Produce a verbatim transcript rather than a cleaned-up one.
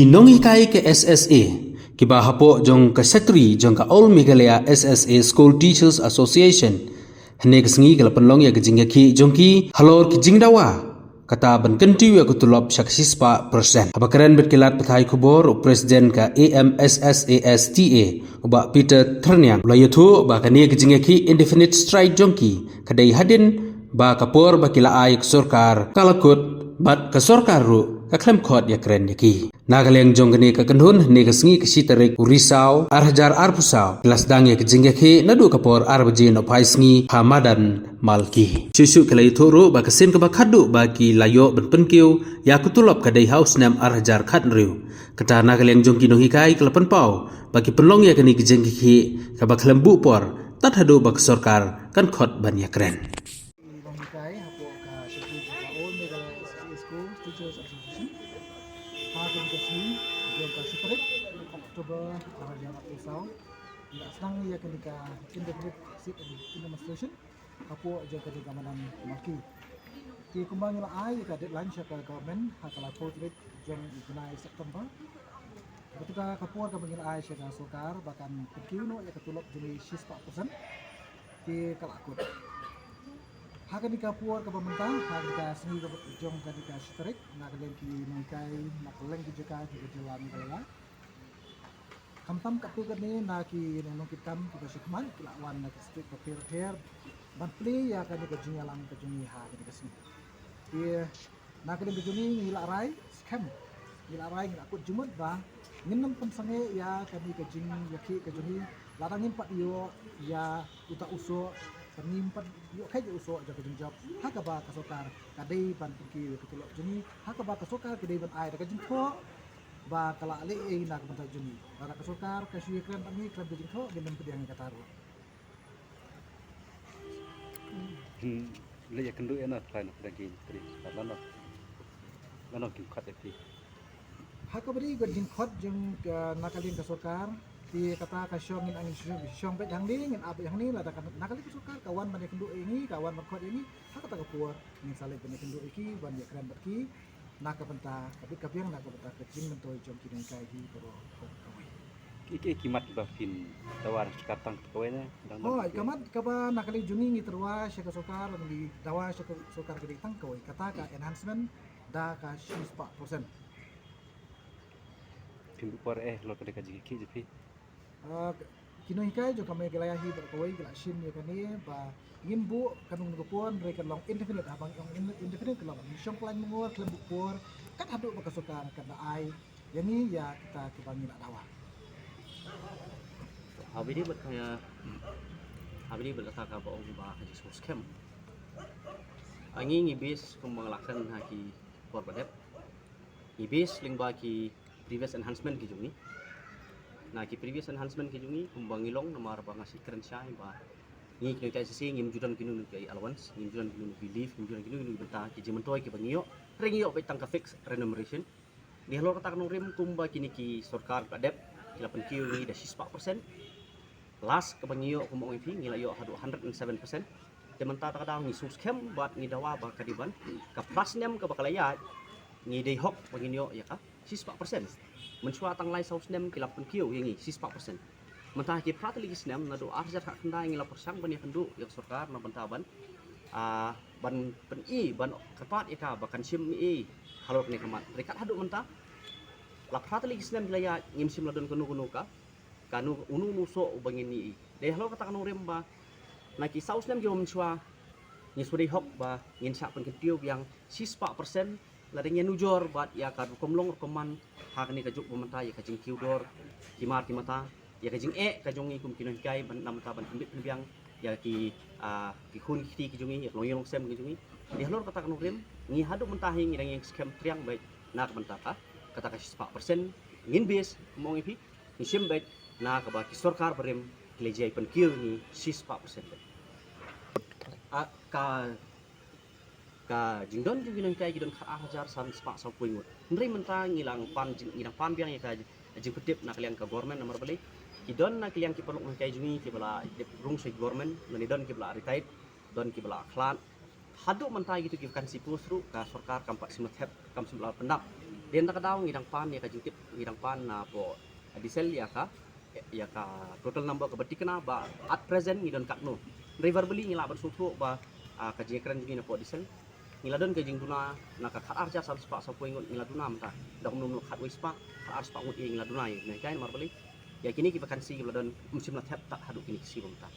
Ki nonghikai ka S S A kiba hapoh jong ka secretary jong ka All Meghalaya S S A School Teachers Association, hynne ka sngi ka la pynlong ïa ka jingïakhih jong ki halor ki jingdawa kata ban kyntiew ïa ka tulop sha ka shispah percent. Haba kren bad ki lad pathai khubor, u president ka A M S S A S T A, u Bah Peter Thyrniang, u la ïathuh ba kane ka jingïakhih indefinite strike jong ki ka dei hadien ba ka por ba ki la ai ka sorkar ka la kut, bad ka sorkar ruh ka khlem khot ïakren ïa ki. Na ka liang jong kane ka kynhun, hynne ka sngi ka shi tarik u Risaw ar hajar arphew saw, ki la sdang ïa ka jingïakhih naduh ka por ar baje nohphai sngi ha madan Malki. Shuh shuh ki la ïathuh ruh ba ka sien kaba khatduh ba ki la ïoh ban pynkiew ïa ka tulop ka dei ha u snem ar hajar khathynriew. Kata na ka liang jong ki nonghikai ki la pynpaw ba ki pynlong ïa kane ka jingïakhih kaba khlem buh por tad haduh ba ka sorkar kan khot ban ïakren. Ki nonghikai hapoh ka Secretary jong ka All Meghalaya S S A School Teachers Association, ha kane ka sngi jong ka shi tarik October ar hajar arphew saw, ngi la sdang ïa kane ka indefinite sit-in demonstration hapoh jong kane ka madan Malki. Te kumba ngi la ai ïa ka deadline sha ka government ha ka laiphew tarik jong u bnai September, kata ka por kaba ngi la ai sha ka sorkar ba kan pynkiew noh ïa ka tulop jong ngi shispah percent, te ka la kut. Ha kane ka por kaba mynta, ha kane ka sngi kaba jong kane ka shi tarik, na ka liang ki nonghikai, na ka liang ki jaka jong ka jylla Meghalaya, khamtam katto katne na ki nong nongkitkam kiba shakhmat ki la wan na ki state bapher bapher ban plie ïa kane ka jingïalang ka jong ngi ha kane ka sngi. Te na ka liang ka jong ngi, ngi la rai skhem, ngi la rai, ngi la kut jingmut ba ngin nym pynsangeh ïa kane ka jingïakhih ka jong ngi lada ngim pat ïoh ïa uta u soh, ba ngim pat ïoh kheit ïa u soh jong ka jingjop ha kaba ka sorkar ka dei ban pynkiew ïa ka tulop jong ngi, ha kaba ka sorkar ka dei ban ai da ka jingthoh ba ka la leh ei na ka bynta jong ngi. Lada ka sorkar ka shu ïakren bad ngi khlem ka jingthoh, ngin nym pdiang ïa kata ruh. Hmm, leh ïa kynduh ïa na, try na pdiang ki tri. Lano, lano kim khot ïa phi. Ha kaba dei ka jingkhot jong ka, na ka liang ka sorkar, te kata ka shong ngin, ngin shong, shong beit hangne, ngin ap beit hangne, lada ka, na ka liang ka sorkar ka wan ban ïakynduh ïa ngi, ka wan ban khot ïa ngi, ha kata ka por ngin sa leit ban ïakynduh ïa ki, ban ïakren bad ki na ka bynta ka bit ka biang, na ka bynta ka jingmyntoi jong ki nonghikai hi baroh kawei. Ki, ki, ki mat ba phin dawa na sorkar tang kawei ne, dang, dang. Hooid, ka mat kaba na ka liang jong ngi, ngi tyrwa sha ka sorkar, ngi dawa sha ka sorkar ka dei tang kawei, kata ka enhancement da ka shispah percent. Phin buh por eh halor kane ka jingïakhih jong phi? Ah, ki nonghikai jong ka Meghalaya hi baroh kawei ki la shim ïa kane ba ngim buh kano kano ka por, hynrei kan long indefinite, haba ngi ong in-, indefinite ka long ba ngin shong khlaiñ mangor khlem buh por, kat haduh ba ka sorkar kan da ai ïa ngi ïa kita kiba ngi la dawa. Haba ïadei bad ka, haba ïadei bad kata kaba ong ba ka jingsngewskhem, ngi, ngi base kumba nga la kren ha ki por ba dep. Ngi base lyngba ki previous enhancement ki jong ngi. Na ki previous enhancement ki jong ngi, kumba ngi long, namar ba nga sngewkren shai ba ngi ki nonghikai S S A ngim ju don kino kino ki allowance, ngim ju don kino kino ki leave, ngim ju don kino kino ki bynta ki jingmyntoi kiba ngi ïoh, hynrei ngi ïoh beit tang ka fixed remuneration. Dei halor kata ka nongrim, kumba kine ki sorkar ba dep ki la pynkiew ïa ngi da shispah percent. Last kaba ngi ïoh, kumba ong ïa phi, ngi la ïoh haduh hundred and seven percent. Te mynta kata ka daw ngi sngewskhem bad ngi dawa ba ka dei ban, ka phra snem kaba ka la ïaid, ngi dei hok ba ngin ïoh ïa ka shispah percent. Mynshuwa tang lai saw snem ki la pynkiew ïa ngi shispah percent. Mynta ki phra tylli ki snem, naduh ar hajar khatkhyndai, ngi la pyrshang ban ïakynduh ïa ka sorkar na bynta ban, ah, ban pyni, ban kyrpad ïa ka ba kan shim ei ei halor kane ka mat. Hynrei kat haduh mynta, la phra tylli ki snem ki la ïaid, ngim shym la don kano kano ka, kano, uno uno u soh uba ngin ïoh ei ei. Dei halor kata ka nongrim ba na ki saw snem kiba mynshuwa, ngi shu dei hok ba ngin shah pynkyntiew biang shispah percent, lada ngi ïanujor bad ïa ka rukom long rukom man ha kane ka juk ba mynta, ïa ka jingkiew dor ki mar ki mata, ïa ka jingeh ka jong ngi kum ki nonghikai ban, na bynta ban pynbit pynbiang ïa ki, ah, ki khun ki kti ki jong ngi, ïa ka longïing longsem ki jong ngi. Dei halor kata ka nongrim, ngi haduh mynta hi ngi dang ïeng skhem triang beit na ka bynta ka, kata ka shispah percent ngin base, kumba ong ïa phi, ngi shim beit na kaba ki sorkar barim ki la jia pynkiew ïa ngi shispah percent beit. Ah, ka, ka jingdon jong ki nonghikai ki don khat ar hajar san spah sawphew ngut. Hynrei mynta ngi la pan jing, ngi dang pan biang ïa ka jingpyntip na ka liang ka government, namar balei, ki don na ka liang ki paralok nonghikai jong ngi kiba la dep rung sha ki government, lane don kiba la retired, don kiba la khlad. Haduh mynta kito ki vacancy post ruh ka sorkar kam pat shym la thep, kam shym la pyndap Dei na kata ka daw ngi dang pan ïa ka jingtip, ngi dang pan na poh diesel ïa ka, ïa ka total number kaba thikna ba at present ngi don katno. Hynrei verbally ngi lah ban sngewthuh ba, ah, ka jingkren jong ngi na poh diesel ngi la don ka jingduna na ka khat ar hajar san spah saphew ngut ngi la duna mynta. Da kumno kumno khat wei spah, khat ar spah ngut ïa ngi la duna ïa. Nangta namar balei? Ïa kine kiba kan sngi kiba la don ym shym la thep tad haduh kine ki sngi ba mynta.